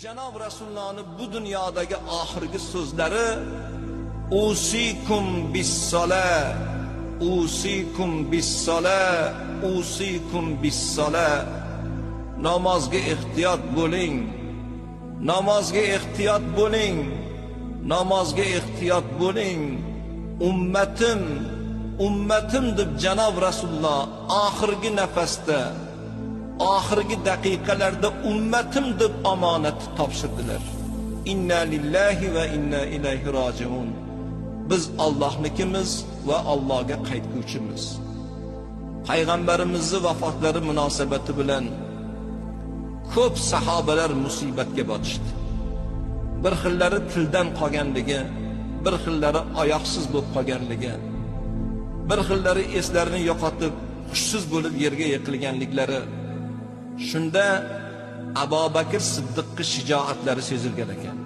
Janob Rasulullohning bu dunyodagi oxirgi so'zlari usikum bis-sola, usikum bis-sola, usikum bis-sola. Namozga ehtiyot bo'ling. Namozga ehtiyot bo'ling. Namozga ehtiyot bo'ling. Ummatim, ummatim deb janob Rasululloh oxirgi nafasda, oxirgi daqiqalarda ummatim deb omonat topshirdilar. Inna lillahi va inna ilayhi rojiun. Biz Allohnikimiz va Allohga qaytguvchimiz. Payg'ambarimizni vafotlari munosabati bilan ko'p sahobalar musibatga botishdi. Bir xillari tildan qolganligi, bir xillari oyoqsiz bo'lib qolganligi, bir xillari eslarini yo'qotib, hushsiz bo'lib yerga yiqilganliklari. Shunda Abu Bakr Siddiqning shijoatlari sezilgan ekan.